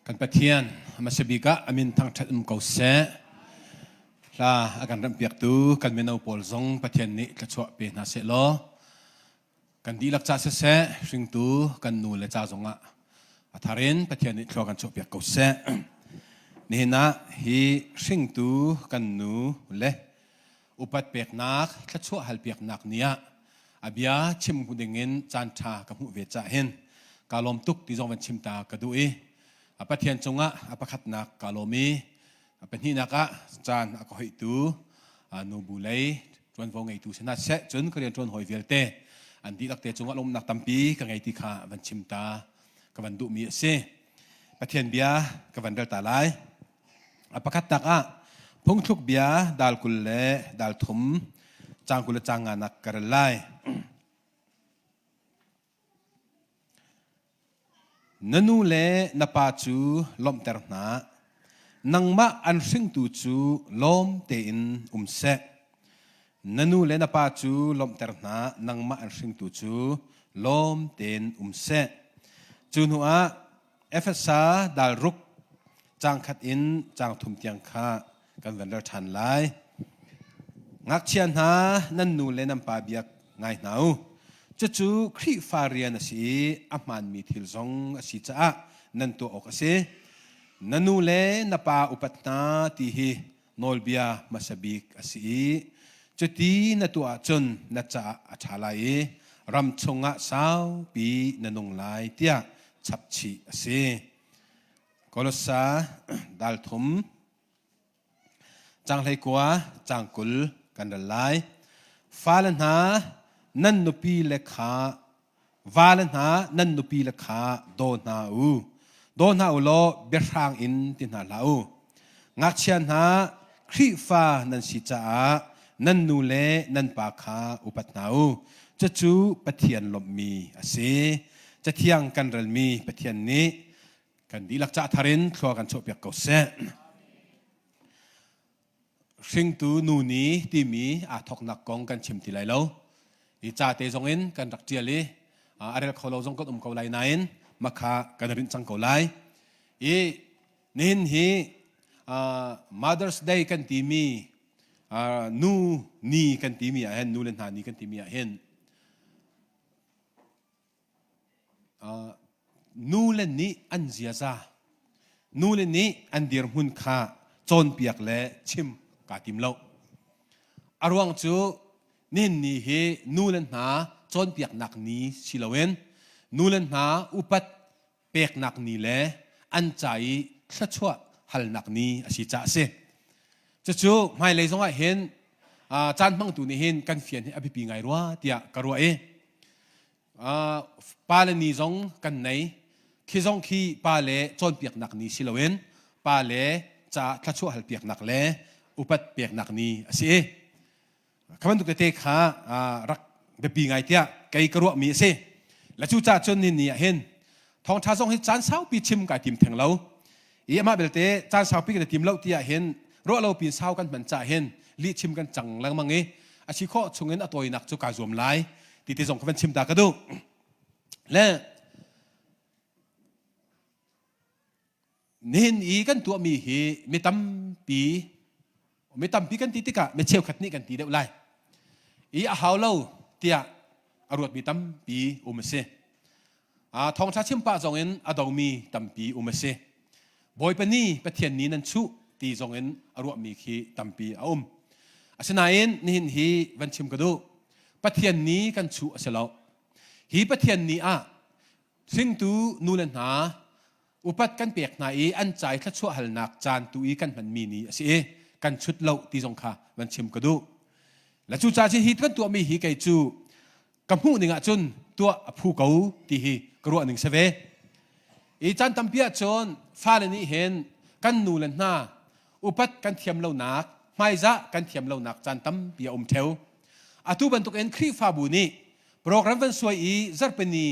Kan Pathian hmasa bik ah a min thangṭhat um ko seh. Hla a kan remhpiaktu kan mino pawl zong Pathian nih thluachuah pe hna seh law kan dihlak ca siseh hringtu kan nu le ca zongah a thar in Pathian nih thlua kan chuahpiak ko seh. Nihin ah hi hringtu kan nu le upat peknak thluachuah halpiaknak ni ah a bia chim dingin caan ṭha ka hmuh ve cah hin kaa lawm tuk ti zong van chim ta ka duh i a Pathian cungah a pakhatnak kaa lawm i a pahnihnak ah caan a ka hoihtu nubu lei ṭuanvo ngeitu si hna seh cun ka rian ṭuan hawi vialte an dihlak te cungah lawmnak tampi ka ngei ti kha van chim ta ka van duhmi a si. Pathian bia ka van rel ta lai. A pakhatnak ah phungthluk bia dal 20 le dal thum caang 20 le caang nganak ka rel lai. Na nu le na pa cu lawmhter hna. Nangmah an hringtu cu lawm tein um seh. Na nu le na pa cu lawmhter hna. Nangmah an hringtu cu lawm tein um seh. Cu hnu ah Efesa dal ruk caang khat in caang thum tiang kha kan van rel ṭhan lai. Ngakchia hna nan nu le nan pa biak ngai hna u. Cucu Khrihfa rian a si i a hmaanmi thil zong a si caah nan tuah awk a si. Na nu le na pa upat hna ti hi nawlbia hmasa bik a si i cuti na tuah ahcun na caah a ṭha lai i ram chungah saupi na nung lai tiah chapchih a si. Kolossa dal thum caang 19 caang 20 kan rel lai. Fale hna nan nupi le kha Vale hna nan nupi le kha daw hna u. Daw hna u law biahrang in ti hna hlah u. Ngakchia hna Khrihfa nan si caah nan nu le nan pa kha upat hna u. Cucu Pathian lawmhmi a si. Cathiang kan relmi Pathian nih kan dihlak cah thar in thlua kan chuahpiak ko seh. Hringtu nu ni timi aa thawknak kong kan chim ti lai lo. I ca te zong in kan rak ṭial i a rel kho lo zong kan um ko lai nain makha kan rinh cang ko lai. I nihin hi Mother's Day kan timi nu ni kan timi ah hin nu le hna ni kan timi ah hin Nule nih an ziaza, nule nih an dirhmun kha cawnpiak le chim kaa tim lo. A ruang cu nihin ni hi nule hna cawnpiaknak ni si loin nule hna upat peknak ni le an ca i thluachuah halnak ni a si caah a si. Cucu hmailei zongah hin caan hmangtu nih hin kan fian hi a biapi ngai rua tiah ka ruah i pa le ni zong kan nei. Khi zong khi pa le cawnpiaknak ni si loin pa le ca thluachuah halpiaknak le upat peknak ni a si. Kha bantuk tete kha rak biapi ngai tiah kei ka ruahmi a si. Le cu caah cun ni ni ah hin thawngṭha zong hi caan saupi chim kai tim theng lo. I amah belte caan saupi kan i tim lo ti ah hin ruah lo pin sau kan hman caah hin lih chim kan cang lengmang i a si khawh chungin a tawinak cu kaa zuam lai ti te zong ka van chim ta ka duh. Le Nihin i kan tuahmi hi mi tampi mi tampi kan ti tikah mi cheukhat nih kan ti deuh lai. I a hau lo tiah a ruatmi tampi um a si. Thawngṭha chim pah zongin a domi tampi um a si. Bawipa ni Pathian ni nan chuh ti zongin a ruahmi khi tampi a um. Asinain nihin hi van chim ka duh. Pathian ni kan chuh a si lo. Hi Pathian ni ah Hringtu nule hna upat kan pek hna i an ca i thluachuah halnak caan tu i kan hmanmi ni a si i kan chut lo ti zong kha van chim ka duh. Le cu ca hi kan tuahmi hi kei cu ka hmuh ning ah cun tuah a phu ko ti hi ka ruah ning si ve. I caan tampi ah cun fale nih hin kan nu le hna upat kan thiam lonak, hmaizah kan thiam lonak caan tampi a um theo. Atu bantukin Khrihfabu nih Program van suai i zarhpini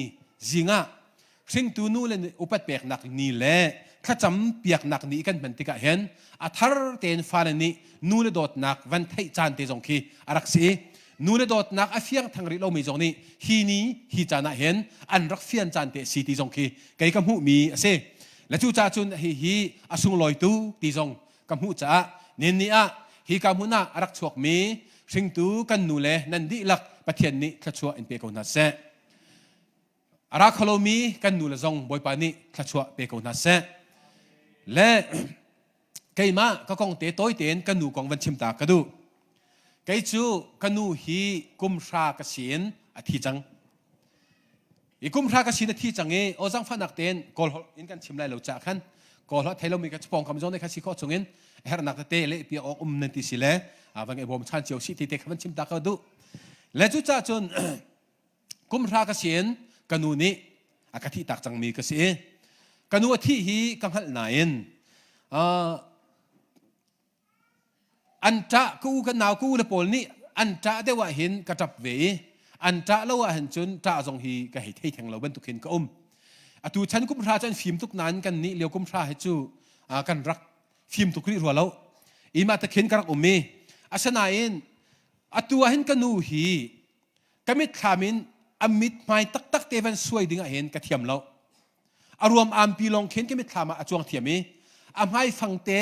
zing ah hringtu nu le upat peknak ni le thlacam piaknak ni kan hman tikah hin a thar tein fale nih nu le dawtnak van theih caan te zong khi a rak si i nu le dawtnak a fiang thang rih lomi zong nih hi ni hi caan ah hin an rak fian caan te si ti zong khi kei ka hmuhmi a si. Le cu ca cun hi hi a sunglawi tu ti zong ka hmuh caah nin ni ah hi ka hmun ah a rak chuakmi hringtu kan nu le nan dihlak Pathian nih thluachuah in pe ko hna seh. A ra kholomi kan nu le zong Bawipa nih thluachuah pe ko hna seh. Le keimah ka kong te tawi tein ka nu kong van chim ta ka duh. Kei cu ka nu hi kum hra ka si in a thi cang. I kum hra ka si na thi cang i aw zangfahnak tein kawl holh in kan chim lai lo ca khan kawl holh thei lomi ka pawng kam zong ne kha si khawh chungin hernak tete le pi awk um nan ti si le van ngai bawm chan cio si ti te kha van chim ta ka duh. Le cu ca cun kum hra ka si in ka nu nih a ka thih tak cangmi ka si i ka nu a thih hi ka hngalh nain an ṭah ka u kan nau ka u le pawl nih an ṭah deuh ah hin ka ṭap ve i an ṭah lo ah hin cun ṭah zong hi ka hei thei theng lo bantuk hin ka um. Atu chan kum hra cu an fim tuk nain kan nih lio kum hra hi cu kan rak fim tuk rih rua lo. Ima ta khin ka rak um i asinain atu ah hin ka nu hi ka mitthlam in a mithmai taktak te van suai ding ah hin ka thiam lo. A ruam ampi lawng khin ka mitthlam ah a cuang thiam i a hmaifang te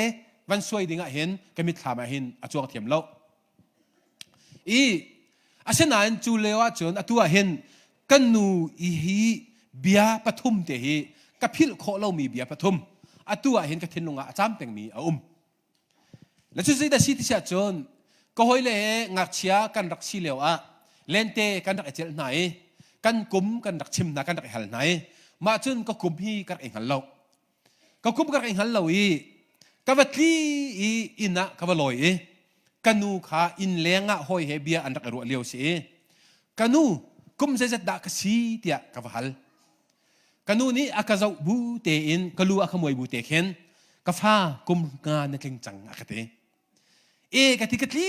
van suai ding ah hin ka mitthlam ah hin a cuang thiam lo. I asinain cu lio ah cun atu ah hin kan nu i hi bia pathum te hi ka philh khawh lomi bia pathum atu ah hin ka thinlung ah a cam pengmi a um. Le cu zeidah si ti siah cun ka hawile he ngakchia kan rak si lio ah lente kan rak i celh hna i kan kum kan rak chim hna kan rak i hal hna i mah cun ka kum hi ka rak i hngal lo. Ka kum ka rak i hngal lo i ka va tli i inn ah ka va lawi i ka nu kha inn leng ah hawi he bia an rak i ruah lio si i ka nu kum zeizat dah ka si tiah ka va hal. Ka nu nih a ka zoh bu tein ka lu a ka muai bu te khin ka fa kum nga na tling cang a ka ti. E ka ti ka tli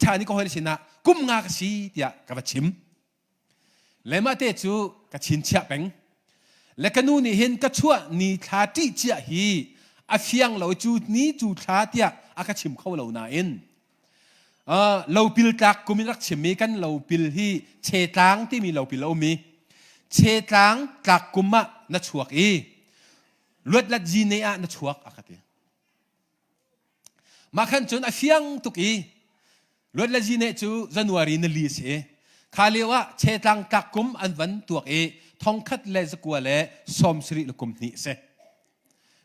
ṭhan i ka hawi sinah kum nga ka si tiah ka va chim. Le mah te cu ka chinchiah peng. Le ka nu nih hin ka chuah ni thla ṭih ciah hi a fiang lo cu ni cu thla tiah a ka chim kho lo nain lopil tlak kum in rak chimmi kan lopil hi chetlang timi lopil a um i chetlang tlak kum ah na chuak i luatlat zine ah na chuak a ka ti. Mah khan cun a fiang tuk i luatlat zine cu January na li a si i kha lio ah chetlang tlak kum an van tuak i thongkhat le zakua le sawm sarih le kum hnih a si.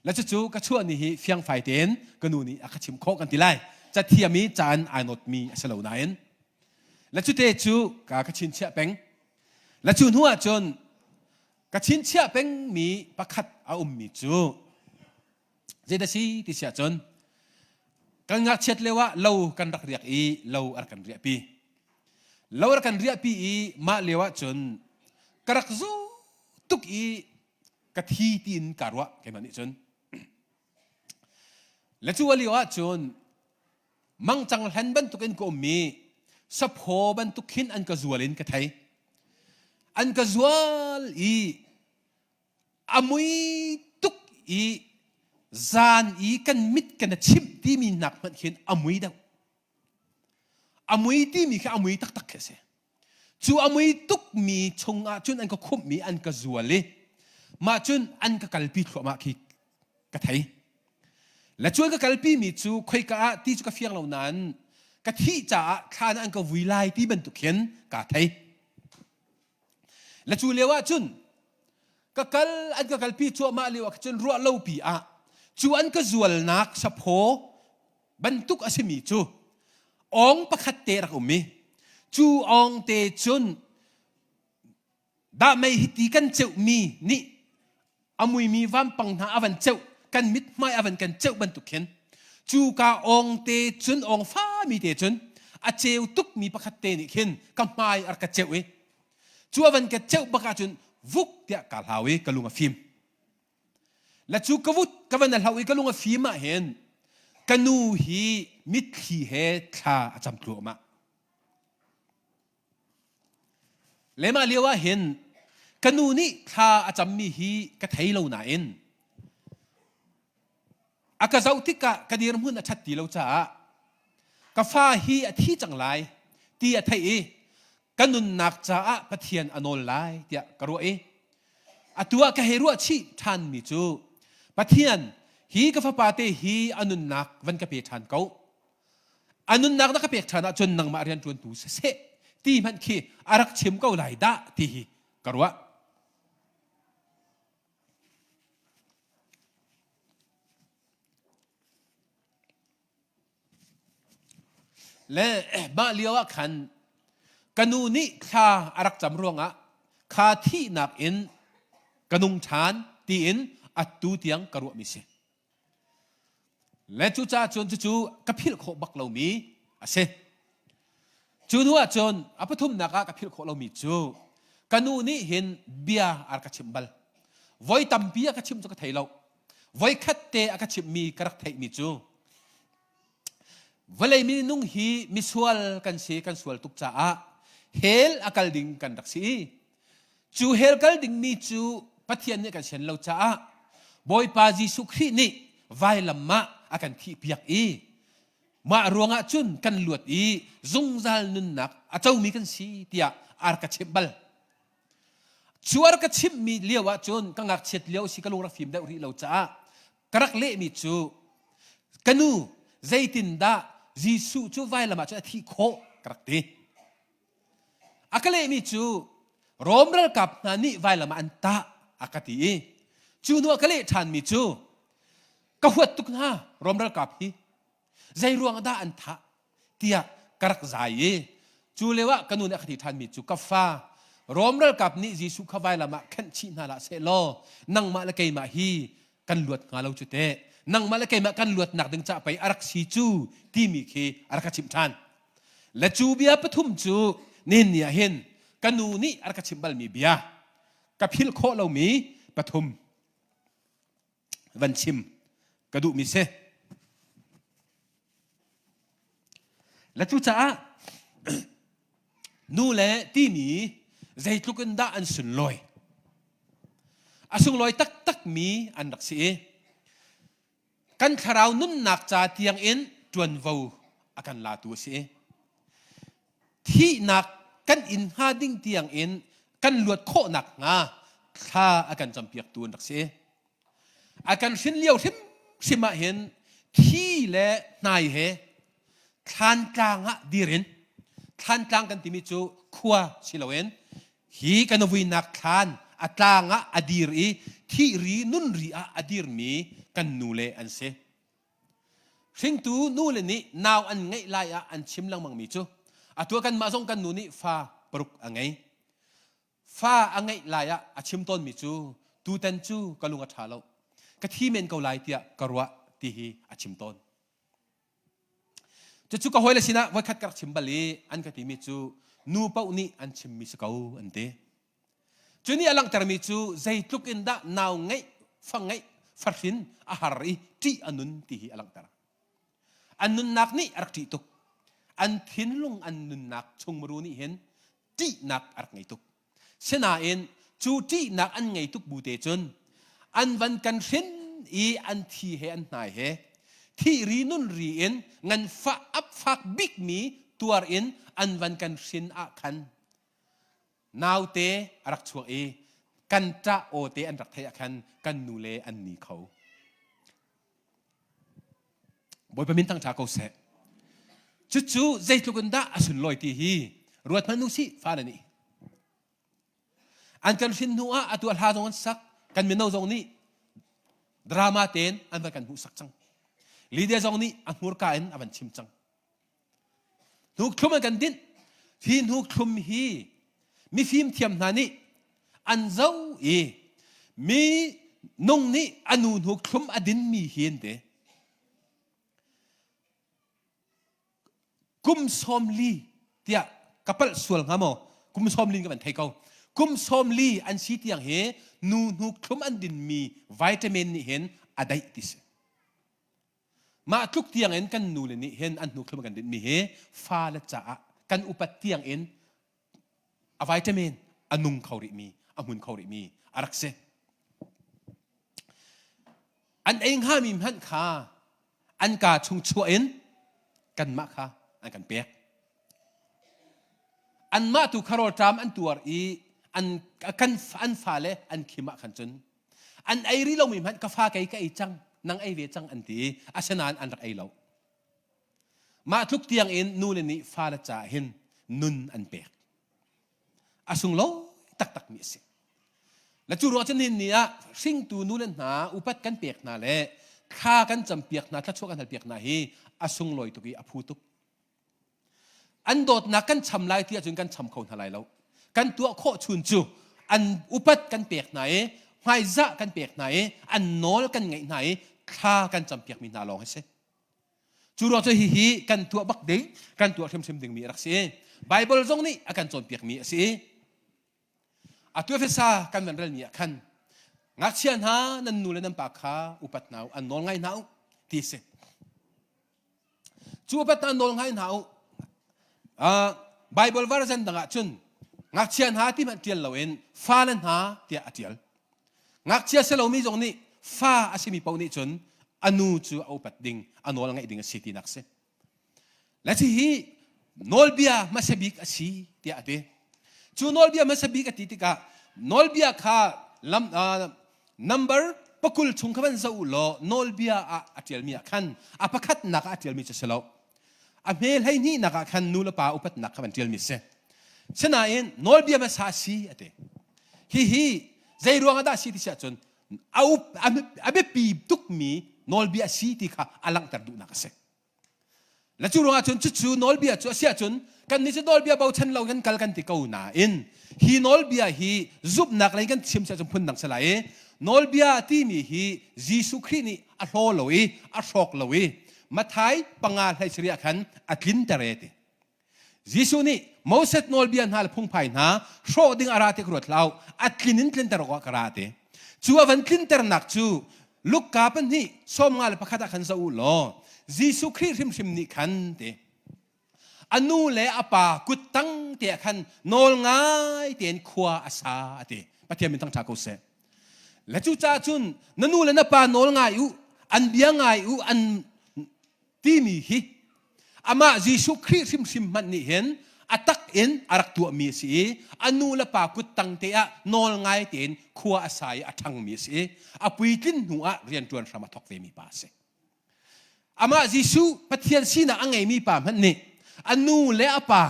Le cucu ka chuah ni hi fiangfai tein ka nu nih a ka chim khawh kan ti lai. Cathiam i caan ai nawtmi a si lo nain. Le cute cu ka ka chinchiah peng. Le cu hnu ah cun ka chinchiah pengmi pakhat a ummi cu zeidah si ti siah cun kan ngakchiat lio ah lo kan rak riak i lo a rak kan riahpi. Lo a rak kan riahpi i mah lio ah cun ka rak zu tuk i ka thi tiin kaa ruah keimah nih cun le cu a lio ah cun mangcang hlan bantukin ka ummi saphaw bantuk khin an ka zual in ka thei an ka zual i a mui tuk i zan i kan mit kan a chimh timi nak hmanh khin a mui deuh a mui timi kha a mui taktak khi a si Cu a mui tukmi chungah cun an ka khumhmi an ka zual i mah cun an ka kalpi thluahmah khi ka thei. Le cu an ka kalpimi cu khoika ah ti cu ka fiang lo nain ka thih caah thlan an ka vui lai ti bantuk hin kaa thei. Le cu lio ah cun ka kal an ka kalpi cuahmah lio ah cun ruah lopi ah cu an ka zualnak saphaw bantuk a simi cu awng pakhat te rak um i cu awng te cun dahmei hiti kan ceuhmi nih a muimi vampang hna a van ceuh kan mithmai a van kan ceuh bantuk khin cu ka awng te cun awng fami te cun a ceu tukmi pakhat te nih khin ka hmai a rak ka ceuh i cu a van ka ceuh bak ahcun vuk tiah ka hlau i ka lung a fim Le cu ka vut ka van a hloh i ka lung a fim ah hin ka nu hi mitthli he thla a cam tluahmah. Le mah lio ah hin ka nu nih thla a cammi hi ka thei lo nain a ka zoh tikah ka dirhmun a ṭhat ti lo caah ka fa hi a thi cang lai ti a theih i ka nunnak caah Pathian a nawl lai tiah ka ruah i atu ah ka hei ruah chih ṭhanmi cu. Pathian, hi ka fapa te hi a nunnak van ka pe ṭhan ko. A nunnak na ka pek ṭhan ahcun nangmah rianṭuantu siseh ti hmanh khi a rak chim ko lai dah ti hi ka ruah. Le mah lio ah khan ka nu nih thla a rak cam ruangah kha thihnak in ka nung ṭhan tiin atu tiang ka ruahmi si. Le cucaah cun cucu ka philh khawh bak lomi a si. Cu hnu ah cun a pathumnak ah ka philh khawh lomi cu ka nu nih hin bia a rak ka chimh bal. Voi tampi a ka chimh cu ka thei lo. Voikhat te a ka chimhmi ka rak theihmi cu vawlei minung hi misual kan si kan sual tuk caah hell a kal ding kan rak si i cu hell kal dingmi cu Pathian nih kan sian lo caah Bawipa Jesuh Khrih nih vailam ah a kan thihpiak i mah ruangah cun kan luat i zungzal nunnak a comi kan si tiah ar ka chimh bal. Cu ar ka chimhmi lio ah cun ka ngakchiat lio si ka lung rak fim deuh rih lo caah ka rak lehmi cu ka nu zeitindah Jesuh cu vailam ah cun a thih khawh ka rak ti. A ka lehmi cu Rom ralkap hna nih vailam ah an tah a ka ti i cu hnu ah ka leh ṭhanmi cu ka huat tuk hna Rom ralkap hi zei ruang dah an thah tiah ka rak zai i cu lio ah ka nu nih a ka ti ṭhanmi cu ka fa Rom ralkap nih Jesuh kha vailam ah khenh chih hna hlah seh law nangmah le keimah hi kan luat hnga lo cu teh nangmah le keimah kan luatnak ding ca pei a rak si cu timi khi a rak ka chimh ṭhan le cu bia pathum cu nihin ni ah hin ka nu nih a rak ka chimh balmi bia ka philh khawh lomi pathum van chim ka duhmi si. Le cucaah nu le timi zeitluk in dah an sunlawi. A sunglawi taktakmi an rak si i kan thlarau nunnak ca tiang in ṭuanvo a kan latu a si i thihnak kan in hnga ding tiang in kan luat khawh nakhnga thla a kan campiaktu an rak si. A kan hrin lio hrimhrim ah hin thi le hnai he thlantlang ah dir in thlantlang kan timi cu khua si loin hi kan vuinak thlan a tlang ah a dir i thih ri nun ri ah a dirmi kan nu le an si. Hringtu nule nih nau an ngeih lai ah an chim lengmangmi cu atu kanmah zong kan nu nih fa paruk a ngei. Fa a ngeih lai ah a chim tawnmi cu tutan cu ka lung a ṭha lo. Ka thi men ko lai tiah ka ruah ti hi a chim tawn. Cucu ka hawile sinah voikhat ka rak chim bal i an ka timi cu nu paoh nih an chimmi si ko an ti. Cu nih a langhtermi cu zeitluk in dah nau ngeih, fa ngeih, fahrin a har i ṭih a nun ti hi a langhter. An nunnak nih a rak ṭih tuk. An thinlung an nunnak chungmuru nih hin ṭihnak a rak ngei tuk. Sinain cu ṭihnak an ngei tuk bu te cun an van kan hrin i an thi he an hnai he thih ri nun ri in nganfah ap fak bikmi tuar in an van kan hrin ah khan naute a rak chuak i kan ṭah aw te an rak theih ah khan kan nu le an ni kho. Bawipa min thangṭha ko seh. Cucu zeitluk in dah a sunlawi ti hi ruat hmanh u sih fale nih. An kan hrin hnu ah atu a hla zong an sak, kan mino zong nih drama tein an van kan hmuhsak cang. Lydia zong nih a hmurka in a van chim cang. Hnukthlum an kan dinh. Hi hnukthlum hi mifim thiam hna nih an zoh i mi nung nih a nu hnukthlum a dinmi hi an ti. Kum 40 tiah ka palh sual hnga maw? Kum 40 ka van thei ko. Kum 40 an si tiang hi nu hnukthlum an dinmi vitamin nih hin a daih ti si. Mah tluk tiang in kan nule nih hin an hnukhlum kan dinhmi hi fale caah kan upat tiang in a vitamin a nung kho rihmi a hmun kho rihmi a rak si. An ei hngami hmanh kha an kaa chung chuah in kanmah kha an kan pek. Anmah tu kha rawlṭam an tuar i an kan an fale an khim ah khan cun. An ei rih lomi hmanh ka fa kei ka ei cang, nang ei ve cang an ti i asinain an rak ei lo. Mah tluk tiang in nule nih fale caah hin nun an pek. A sunglawi taktakmi a si. Le cu ruang cun nihin ni ah hringtu nule hna upat kan pek hna le thla kan campiak hna, thluachuah kan halpiak hna hi a sunglawi tuk i a phu tuk. An dawtnak kan cham lai ti ahcun kan cham kho hna lai lo. Kan tuah khawh chun cu an upat kan pek hna i hmaizah kan pek hna i an nawl kan ngaih hna i thla kan campiakmi hna lawng hi si. Cu ruang cu hihi kan tuah bak ding, kan tuah hrimhrim dingmi a rak si. Bible zong nih a kan cawnpiakmi a si. Atu Efesa kan van relmi ah khan ngakchia hna nan nu le nan pa kha upat hna u, an nawl ngai hna u ti a si. Cu upat hna nawl ngai hna u. Uh, Bible version dang ah cun ngakchia hna ti hmanh ṭial loin fale hna tiah a ṭial. Ngakchia si lomi zong nih fa a simi paoh nih cun a nu cu a upat ding, a nawl ngaih ding a si tinak a si. Le hi nawlbia hmasa bik a si tiah a ti. Cu nawlbia hmasa bik a ti tikah nawlbia kha lam, uh, number pakul chung kha van zoh u law nawlbia ah a ṭialmi ah khan a pakhatnak ah a ṭialmi cu si lo. A hme hleihnihnak ah khan nu le pa upatnak kha van ṭialmi a si. Sinain nawlbia hmasa a si a ti. Hihi zei ruang ah dah a si ti si ahcun a, a biapi tukmi nawlbia a si ti kha a langhter duhnak a si. Le cu ruangah cun cucu nawlbia cu a si ahcun kannih cu nawlbia bochan lo kan kal kan ti ko nain hi nawlbia hi zumhnak lei kan chim si ahcun phundang si lai i nawlbia timi hi Jesuh Khrih nih a hlaw lo i a hrawk lo i Mathai panga hlei sarih ah khan a tlinter e ti. Jesuh nih Moses nawlbia hna le phungphai hna hrawh ding a ra ti ka ruat hlah a tlin in tlinter awkah ka ra ti. Cu a van tlinternak cu Luka pahnih 51 ah khan zoh u law Jesuh Khrih hrimhrim nih khan ti a nu le a pa kut tang te ah khan nawl ngai tein khua a sa a ti. Pathian min thangṭha ko seh. Le cucaah cun na nu le na pa nawl ngai u, an bia ngai u, an timi hi amah Jesuh Khrih hrimhrim hmanh nih hin a tak in a rak tuahmi a si i a nu le pa kut tang te ah nawl ngai tein khua a sa i a ṭhangmi a si i a puitlin hnu ah rianṭuan hram a thawk vemi pa a si. Amah Jesuh Pathian sinak a ngeimi pa hmanh nih a nu le a pa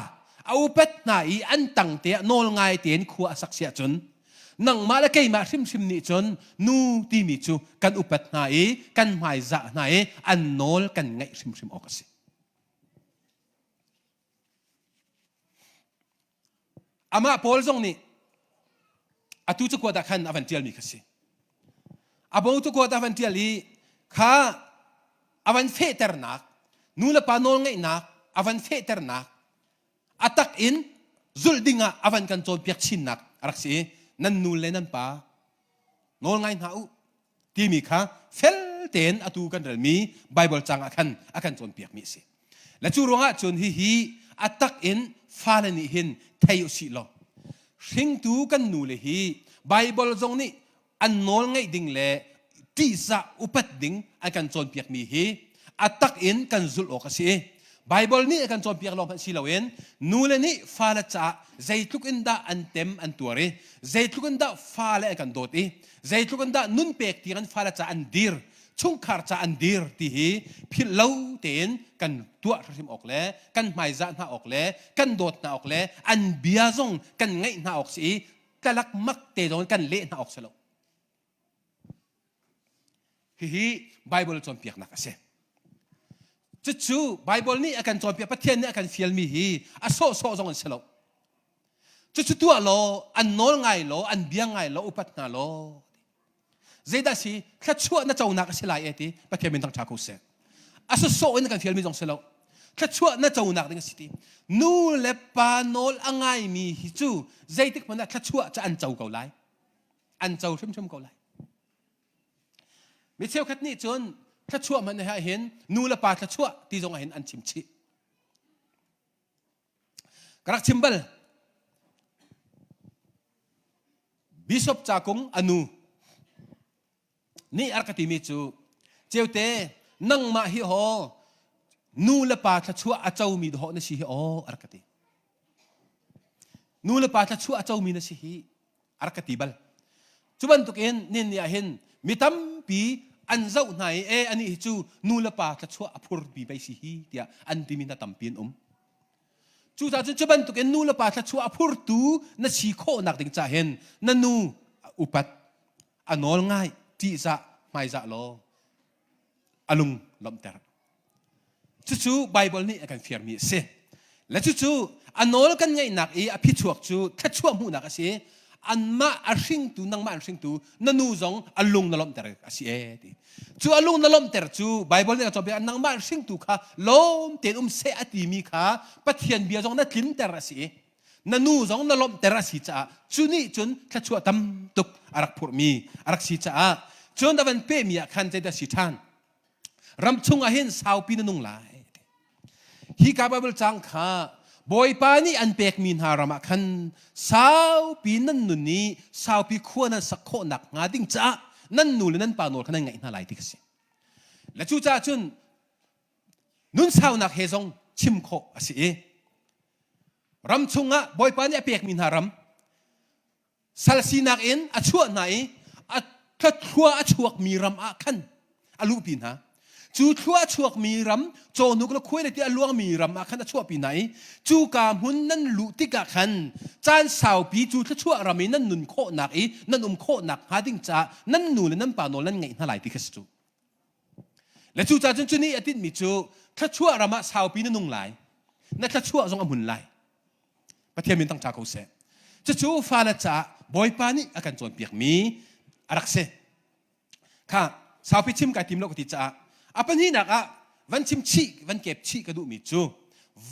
a upat hna i an tang te ah nawl ngai tein khua a sak si ahcun nangmah le keimah hrimhrim nih cun nu timi cu kan upat hna i kan hmaizah hna i an nawl kan ngaih hrimhrim awk a si. Amah Paul zong nih atu cakuat ah khan a van ṭialmi kha si. A bo cakuat a van ṭial i kha a van fehternak nu le pa nawlngeihnak a van fehternak a tak in zulh ding ah a van kan cawnpiak chinnak a rak si i nan nu le nan pa nawl ngai hna u timi kha fel tein atu kan relmi Bible cang ah khan a kan cawnpiakmi a si. Le cu ruangah cun hihi a tak in fale nih hin thei u sih law hringtu kan nu le hi Bible zong nih an nawl ngeih ding le ṭihzah upat ding an kan cawnpiakmi hi a tak in kan zulh awk a si. Bible nih a kan cawnpiak lawng hmanh si loin nule nih fale caah zeitluk in dah an tem an tuar i zeitluk in dah fale an kan dawt i zeitluk in dah nun pek tiang an fale caah an dir chungkhar caah an dir ti hi philh lo tein kan tuah hrimhrim awk le kan hmaizah hna awk le kan dawt hna awk le an bia zong kan ngaih hna awk si i tlalak mak te zong kan leh hna awk si lo. Hihi Bible cawnpiaknak a si. Cucu Bible nih a kan cawnpiak, Pathian nih a kan fialmi hi a sawhsawh zong an si lo. Cucu tuah law, an nawl ngai law, an bia ngai law, upat hna law. Zeidah si thluachuah na conak a si lai e ti Pathian min thangṭha ko seh. A sawsawh in kan fialmi zong si lo. Thluachuah na conak ding a si ti. Nu le pa nawl a ngaimi hi cu zeitik hmanh ah thluachuah cu an co ko lai. An co hrimhrim ko lai. Mi cheukhat nih cun thluachuah hmanh ah hin nu le pa thluachuah ti zong ah hin an chim chih. Ka rak chim bal. Bishop Cakung a nu nih a rak ka timi cu Ceute nangmah hi haw nu le pa thluachuah a comi dawh na si hi aw a rak ka ti. Nu le pa thluachuah a comi na si hi a rak ka ti bal. Cu bantukin nin ni ah hin mi tampi an zoh hna i e anih hi cu nu le pa thluachuah a phurmi pei si hi tiah an timi hna tampi an um. Cucaah cun cu bantukin nu le pa thluachuah a phurtu na si khawhnak ding cah hin na nu upat a nawl ngai ṭihzah hmaizah law a lung lawmhter. Cucu Baibal nih a kan fiarmi a si. Le cucu a nawl kan ngaihnak i a phichuak cu thluachuah hmuhnak a si i anmah a hringtu nangmah an hringtu na nu zong a lung na lawmhter a si ee ti. Cu a lung na lawmhter cu Baibal nih a cawnpiak nangmah an hringtu kha lawm tein um seh a timi kha Pathian bia zong na tlinter a si i na nu zong na lawmhter a si caah cu nih cun thluachuah tam tuk a rak phurhmi a rak si caah cun a van pehmi ah khan zeidah si ṭhan ram chung ah hin saupi na nung lai hi ka Bible cang kha Bawipa nih an pekmi hna ram ah khan saupi nan nun i saupi khua nan sak khawh nak hnga ding caah nan nu le nan pa nawl kha nan ngaih hna lai ti ka si le cucaah cun nun saunak he zong chim khawh a si i ram chungah Bawipa nih a pekmi hna ram sal sinak in a chuah hna i a thlua a chuakmi ram ah khan a luhpi hna cu thlua a chuakmi ram cawhnuk le khuai le ti a luangmi ram ah khan a chuahpi hna i cu ka hmun nan luh tikah khan caan saupi cu thluachuah ram i nan nun khawhnak i nan um khawhnak hnga ding caah nan nu le nan pa nawl nan ngaih hna lai ti kha si cu le cucaah cun cu nih a tinhmi cu thluachuah ram ah saupi na nung lai na thluachuah zong a hmun lai Pathian min tang ṭha ko seh. Cucu fale caah Bawipa nih a kan cawnpiakmi a rak si. Kha saupi chim kai tim lo ka ti caah a pahnihnak ah van chim chih van kep chih ka duhmi cu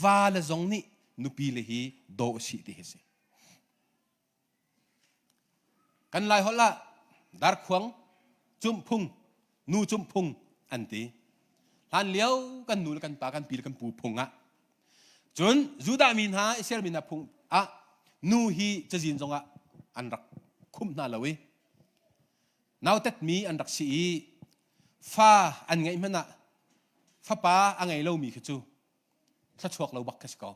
vale zong nih nupi le hi daw usih ti hi si. Kan Lai holh ah darkhuang cumh phung nu cumh phung an ti. Hlan lio kan nu le kan pa kan pi le kan pu phung ah cun Judah mi hna Israel mi hna phung ah nu hi cazin zongah an rak khumh hna lo i nautetmi an rak si i fa an ngeih hmanh ah fapa a ngei lomi khi cu thluachuak lo bak khi si ko.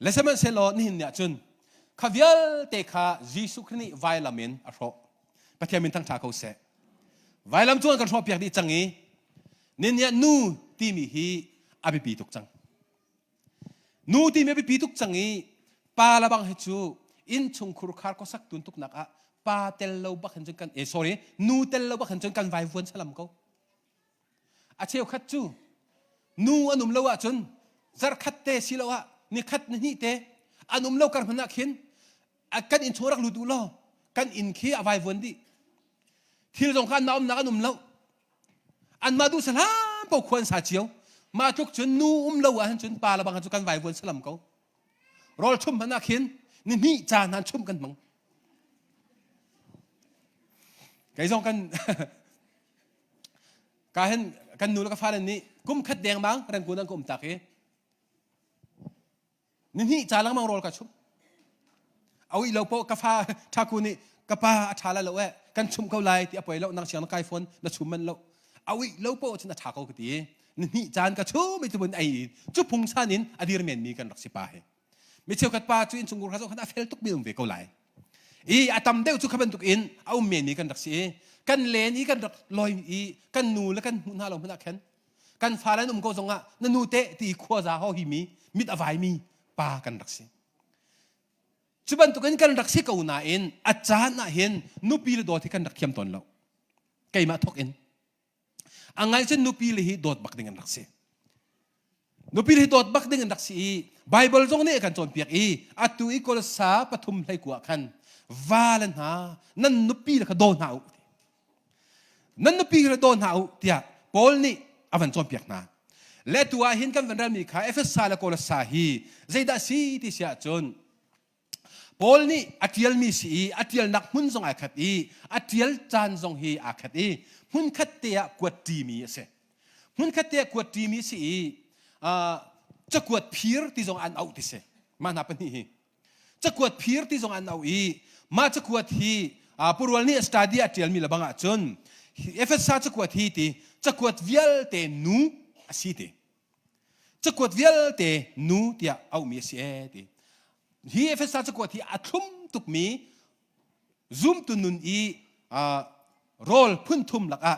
Le sihmanhsehlaw nihin ni ah cun kha vialte kha Jesuh Khrih nih vailam in a hrawh. Pathian min thangṭha ko seh. Vailam cu an kan hrawhpiak dih cang i nihin ni ah nu timi hi a biapi tuk cang. Nu timi a biapi tuk cang i pa la bang hi cu innchung khurkhar khuasak tuntuknak ah pa tel lo bak hin cun kan eh sorry nu tel lo bak hin cun kan vaivuan salam ko. A cheukhat cu nu an um lo ahcun zarkhat te siloah nikhat nihnih te an um lo kar hmanh ah khin kan inn chung rak lut u law kan inn khi a vaivuan dih. Thil zong kha anmah umnak an um lo. Anmah duh salam po khua an sa cio. Mah tluk cun nu um lo ahhin cun pa le bang cu kan vaivuan salam ko. Rawl chum hmanh ah khin nihnih caan han chum kan hmang. Kei zong kan Ka hin kan nu le ka fale nih kum khat dengmang Rangoon an ka um tak i nihnih ca lengmang rawl ka chum. A uih lo po ka fa ṭhaku nih ka pa a ṭha lai lo eh kan chum ko lai ti a poi lo nang siang na kai fawn na chum man lo a uih lo po cun a ṭha ko ka ti nihnih caan ka chum i tubun ei cu phungsan in a dir men mi kan rak si pa hi Mi cheukhat pa cu innchungkhar kha zong khan a fel tukmi um ve ko lai. I a tam deuh cu kha bantuk in a um menmi kan rak si i kan len i kan rak loi i kan nu le kan hmuh hna lo hmanh ah khan kan fale an um ko zongah na nu te ti i khuaza ho hi mi mit a vaimi pa kan rak si. Cu bantukin kan rak si ko nain a caan ah hin nupi le dawt hi kan rak thiam tawn lo. Keimah thawk in. A ngai cun nupi le hi dawt bak ding an rak si. Nupi le hi dawt bak ding an rak si i Bible zong nih a kan cawnpiak i atu i Kolosa pathum hleikua khan va le hna nan nupi le kha daw hna u nan nupi le daw hna u tiah Paul nih a van cawnpiak hna. Le tu ah hin kan van relmi kha Efesa le Kolosa hi zeidah si ti si ahcun Paul nih a ṭialmi si i a ṭialnak hmun zong aa khat i a ṭial caan zong hi aa khat i hmunkhat te ah kuat ṭimi a si. Hmunkhat te ah kuat ṭimi a si i cakuat phir ti zong an auh ti si. Mah hna pahnih hi. Cakuat phir ti zong an auh i mah cakuat hi Purual nih study a ṭialmi lebang ahcun Efesa cakuat hi ti cakuat vialte nu a si ti. Cakuat vialte nu tiah auhmi a si ee ti. Hi Efesa cakuat hi a thlum tukmi Zumtu nun i rawl phunthum lakah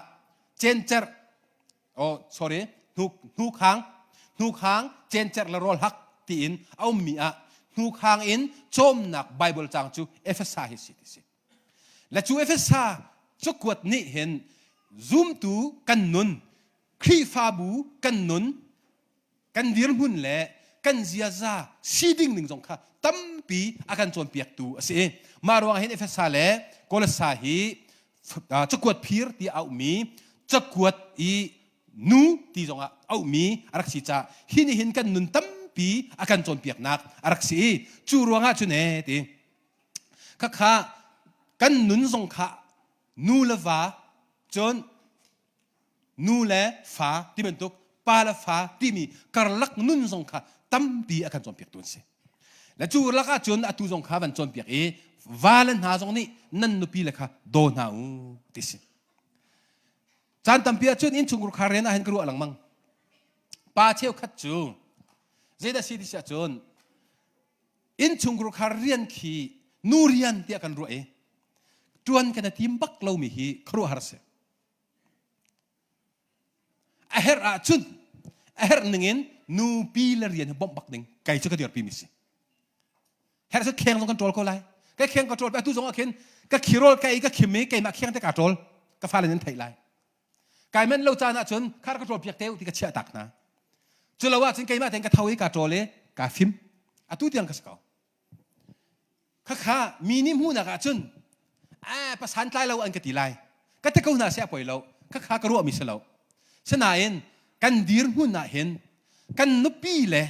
cencerh oh sorry hnukhang hnukhang cencerh le rawl hak tiin a ummi ah hnukhang in cawmnak Bible cang cu Efesa hi si ti si. Le cu Efesa cakuat nih hin zumtu kan nun Khrihfabu kan nun kan dirhmun le kan ziaza si ding ning zong kha tampi a kan cawnpiaktu a si i mah ruangah hin Efesa le Kolosa hi cakuat phir ti auhmi cakuat i nu ti zongah auhmi a rak si caah hi nih hin kan nun tampi a kan cawnpiaknak a rak si i cu ruangah cun e ti khakha kan nun zong kha nu le va cun nu le fa ti bantuk pa le fa timi karlak nun zong kha tampi a kan cawnpiaktu an si. Le cu lak ah cun atu zong kha van cawnpiak i va le hna zong nih nan nupi le kha daw hna u ti si. Caan tampi ah cun innchungkhar rian ah hin ka ruah lengmang. Pa cheukhat cu zeidah si ti si ahcun innchungkhar rian khi nu rian tiah kan ruah i tuan kan i tim bak lomi hi khuaruahhar si. A herh ahcun a herh ningin nupi le rian hi bawmh bak ding kei cu ka dirpi mi si. Herh cu kheng zong kan ṭawl ko lai. Ka kheng ka ṭawl atu zong ah khin ka khirol ka ei ka khim i keimah kheng te ka ṭawl ka fale nan theih lai. Kai manh lo caan ahcun khar ka ṭawl piak te ti ka chiah tak hna. Cu lo ahcun keimah tein ka tho i ka ṭawl i ka fim. Atu tiang ka si ko. Khakha mi nih hmuhnak ahcun eh pasan tlai lo an ka ti lai. Ka ti ko hna seh a poi lo. Khakha ka ruahmi si lo. Sinain kan dirhmun ah hin kan nupi le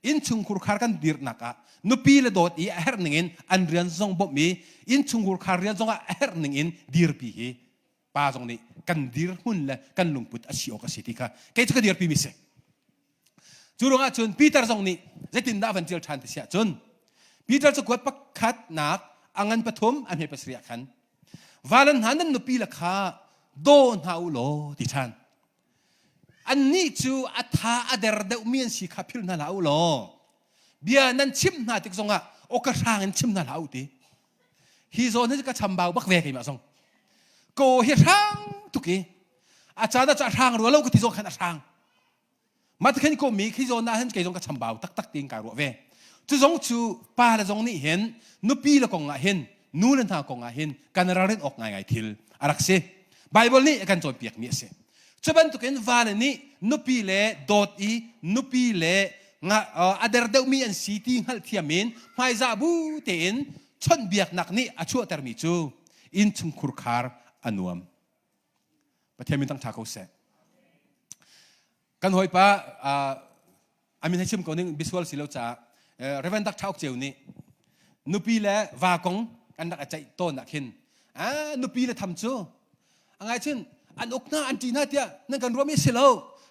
innchungkhur khar kan dirnak ah nupi le dawt i a herh ning in an rian zong bawmh i innchungkhur khar rian zong ah a herh ning in dirpi hi pa zong nih kan dirhmun le kan lungput a si awk a si ti kha kei cu ka dirpi mi si. Cu ruangah cun Peter zong nih zeitindah a van ṭial ṭhan ti si ahcun Peter cu kuat pakhatnak a ngan pathum a hme pasarih ah khan valan hna nan nupi le kha daw hna u law ti ṭhan. Annih cu a tha a der deuhmi an si kha philh hna hlah u law bia nan chimh hna tik zongah awka hrang in chim hna hlah u ti. Hi zawn hi ka chambau bak ve keimah zong. Ko hi hrang tuk i a caan ah cu a hrang rua lo ka ti zong khan a hrang. Mah khin ko mi khi zawn ah hin kei zong ka chambau taktak tiin kai ruah ve. Cu zong cu pa le zong nih hin nupi le kong ah hin nu le hna kong ah hin kan ralrin awk ngaingai thil a rak si. Bible nih a kan cawnpiak mi a si. Cu bantukin vale nih nupi le dawt i nupi le a der deuhmi an si ti hngalhthiam in hmaizah bu tein chawnhbiaknak nih a chuahtermi cu innchungkhur khar a nuam. Pathian min thangṭha ko seh. Kan hawipa a min hei chim ko ning bisual si lo caah Reverend Dr. Uk Ceu nih nupi le va kong kan rak a ceih tawn ah khin nupi le tham cu a ngai cun an uk hna an ṭih hna tiah nan kan ruahmi si lo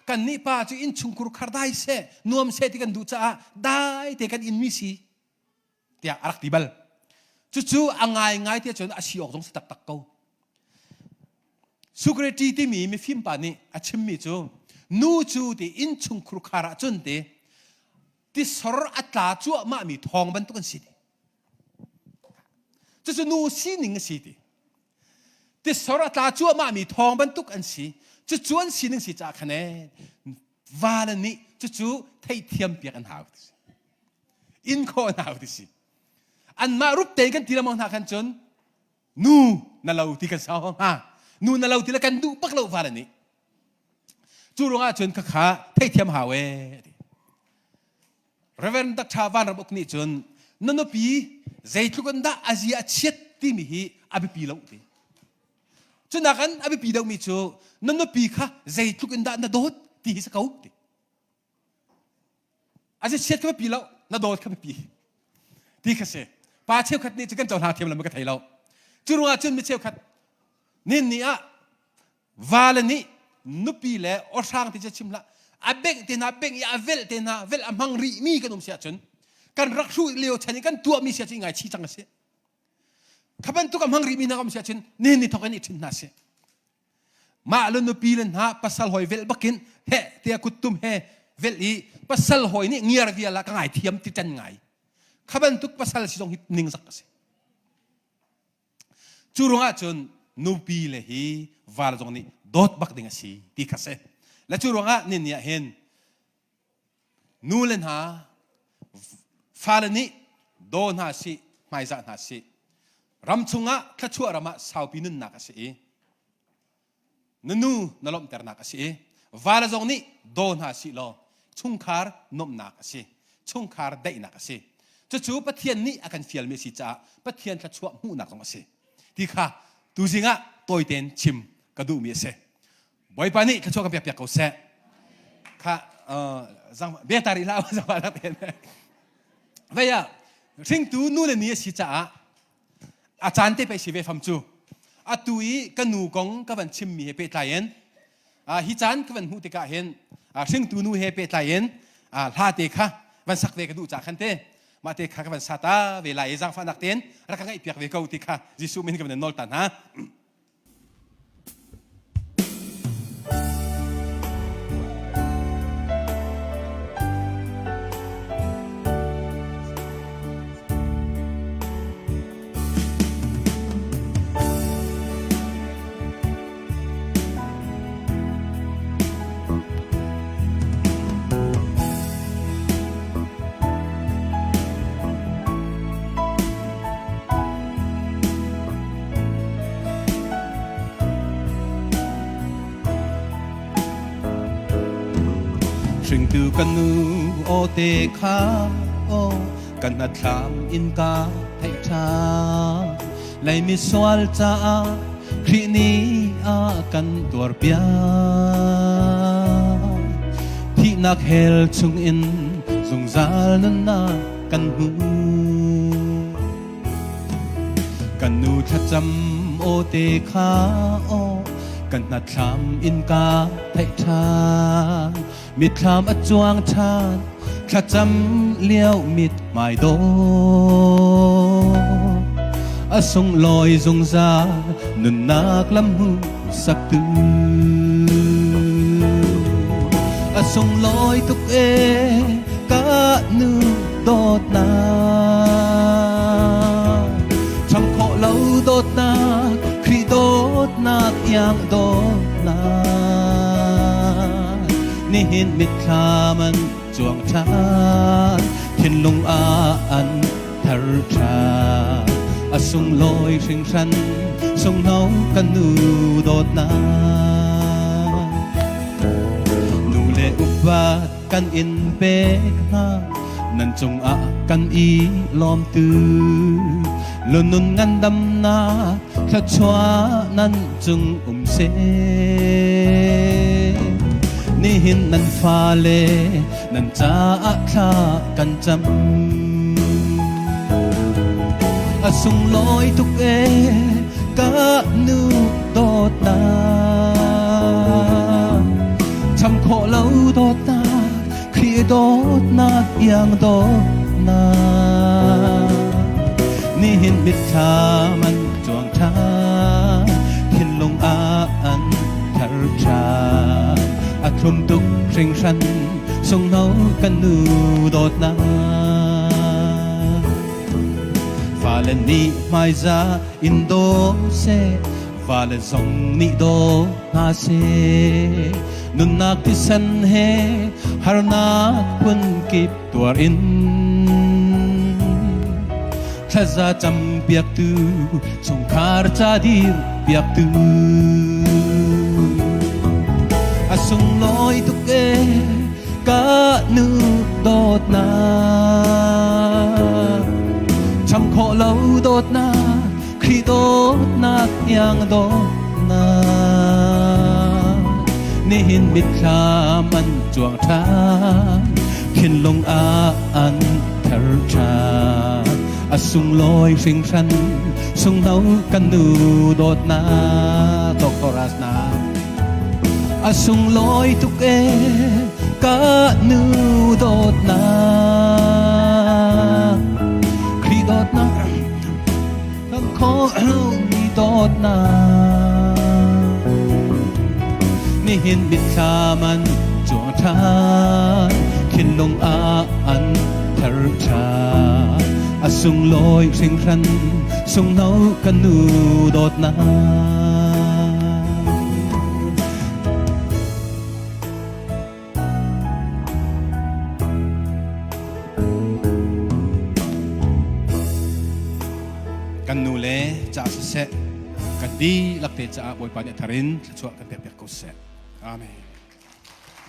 kan nih pa cu innchungkhur khar dai seh nuam seh ti kan duh caah dai te kan in mi si tiah a rak ti bal. Cucu a ngaingai ti ahcun a si awk zong si taktak ko. Socrates timi mifim pa nih a chimmi cu nu cu ti innchungkhur khar ahcun ti tisor a tla cuahmahmi thawng bantuk an si ti. Cucu nu sining a si ti. Tisor a tla cuahmahmi thawng bantuk an si. Cucu an sining si caah khan ee vale nih cucu theihthiam piak an hau ti si. In khawh an hau ti si. Anmah rup tein kan ti lengmang hna khan cun nu na lo ti kan sau hnga. Nu na lo ti le kan duh bak lo vale nih. Cu ruangah cun khakha theihthiam hau ee ti. Reverend Dr. Van Ram Uk nih cun na nupi zeitluk in dah a zia a chiat timi hi a biapi lo ti. Cunak an a biapi deuhmi cu na nupi kha zeitluk in dah na dawt ti hi si ko ti. A si chiat kha biapi lo, na dawt kha biapi ti kha si. Pa cheukhat nih cu kan cohlang thiam lo ma ka thei lo. Cu ruangah cun mi cheukhat nin ni ah vale nih nupi le awhrang ti cu chim hlah a bengh te hna bengh i a velh te hna velh a hmang rih mi kan um si ahcun kan rak hruh lio chan i kan tuah mi si ahcun ngai chi cang a si kha bantuk a hmang rih mi hna um si ahcun nihin ni thawk in i ṭhin hna si mah le nupi le hna pasal hawi velh bakin he tia kuttum he velh i pasal hawi nih ngiar vial ah ka ngai thiam ti ṭan ngai kha bantuk pasal si zong hi ningzak a si. Cu ruangah cun nupi le hi val zong nih dawt bak ding a si ti kha si. Le cu ruangah nin ni ah hin nu le hna fale nih daw hna sih hmaizah hna sih ram chungah thluachuah ram ah saupi nunnak a si i na nu na lawmhternak a si i vale zong nih daw hna sih law chungkhar nuamhnak a si chungkhar daihnak a si. Cucu Pathian nih a kan fialmi a si caah Pathian thluachuah hmuhnak zong a si ti kha tuzing ah tawitein chim ka duhmi a si. Bawipa nih thluachuah kan pek piak ko seh. Kha bia ta rih hlah zangfah tein. Vei ah hringtu nu le ni a si caah a caan te pei si ve fam cu. Atu i ka nu kong ka van chimmi he pehtlai in hi caan ka van hmuh tikah hin hringtu nu he pehtlai in hla te kha van sak ve ka duh ca khan te mah te kha ka van sa ta ve lai i zaangfahnak tein rak ka ngaih piak ve ko ti kha Jesuh min ka van nawl ta hna. Hringtu ka nu aw te kha aw kan hnathlam in ka theih ṭhan Laimi sual caah Khrih nih a kan tuarpiak. Thihnak hell chungin zungzal nunnak kan hmu. Kan nu thlacam aw te kha aw kan hnathlam in ka theih ṭhan. Mitthlam a cuang ṭhan thlacam lio mit hmai dawh a sunglawi zungzal nunnak lam hmu saktu a sunglawi tuk e ka nu dawtnak cham khawh lo dawtnak Khrih dawtnak iang dawtnak nihin mitthlam an cuang ṭhan thinlung ah an thar ṭhan a sunglawi hringhran sunghno kan nu dawtnak nu le upa kan in pek hna nan cungah kan i lawm tu lunun ngandamnak thluachuah nan cung um seh nihin nan fale nan caah thla kan cam a sunglawi tuk e ka nu dawtnak cham khawh lo dawtnak Khrih dawtnak iang dawtnak nihin mitthlam an cuang ṭhan thinlung ah an thar ṭhan a thlum tuk hringhran sunghno kan nu dawtnak fale nih hmaizah in daw seh fale zong nih daw hna seh nunnak thisen he harnak phunkip tuar in thlaza cam piaktu chungkhar ca dir piaktu a sunglawi tuk e ka nu dawtnak cham khawh lo dawtnak Khrih dawtnak iang dawtnak nihin mitthlam an cuang ṭhan thinlung ah an ther ṭhan a sunglawi hringhran sunghno kan nu dawtnak Doctor na a sunglawi tuk e ka nu dawtnak Khrih dawtnak kan khawhmi dawtnak nihin mitthlam an cuang ṭhan thinlung ah an ther ṭhan. A sunglawi hringhran sunghno kan nu dawtnak. Kan nu le ca siseh, kan dihlak te caah Bawipa nih a thar in thluachuah kan pek piak ko seh. Amen.